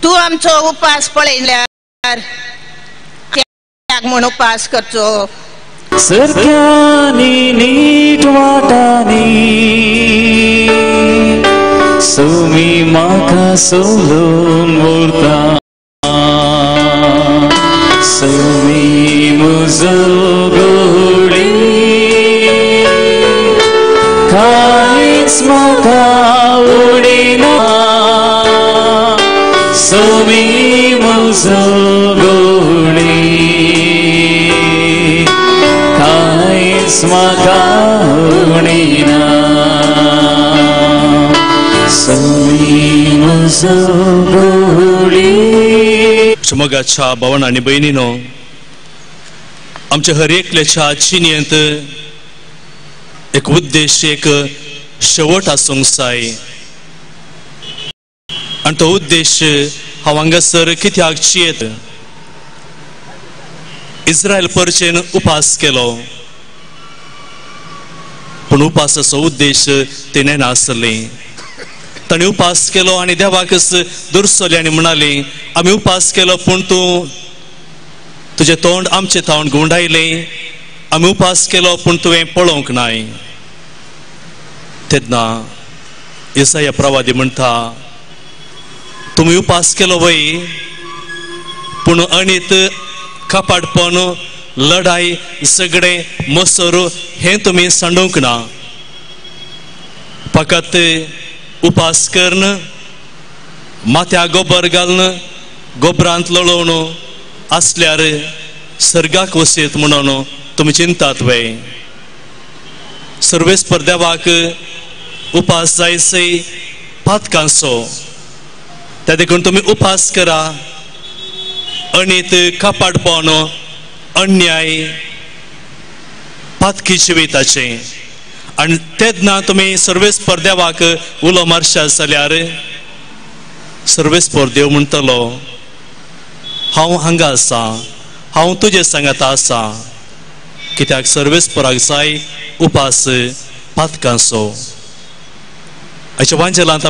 तूं आमचो उपास पळयल्यार कित्याक म्हूण उपास करचो? सरक्यानी नीट वाटानी सोमी म्हाका सोलून व्हरता, सोमी म्हजो गोडी कांयच म्हाका उडिना, सोमी म्हजो गोडी कांयच म्हाका उडिना, सोमी म्हजो गोडी. मोगाच्या भावना आनी भयणीनो, आमच्या हर एकल्याच्या जिणेंत एक उद्देश, एक शेवट आसूंक जाय आनी तो उद्देश हांव हांगासर कित्याक जियेत? इस्रायल परचेन उपास केलो, पूण उपासाचो उद्देश तेणें नासलें. ताणें उपास केलो आनी देवाकच दुरसले आनी म्हणाले, आमी उपास केलो पूण तूं तुजें तोंड आमचें थावन घुंवडायलें, आमी उपास केलो पूण तुवें पळोवंक नाय. तेन्ना येसाया प्रवादी म्हणटा, तुमी उपास केलो वय, पूण अणीत, कपाटपण, लढाय, झगडें, मसर हें तुमी सांडूंक ना. फकत उपास करून, माथ्या गोबर घालून, गोबरांत लोळोवन आसल्यार सर्गाक वसयत म्हणून तुमी चिंतात वय? सर्वेस्पर देवाक उपास जायसय पातकांचो, त्या देखून तुमी उपास करा. अणीत, कपाटपण, अन्याय, पातकी जिविताचें, आनी तेन्ना तुमी सर्वेस्पर देवाक उलो मारशात जाल्यार सर्वेस्पर देव म्हणटलो, हांव हांगा आसा, हांव तुजे सांगाता आसा. कित्याक सर्वेस्पराक जाय उपास पातकांचो. आयच्या वांजेलांत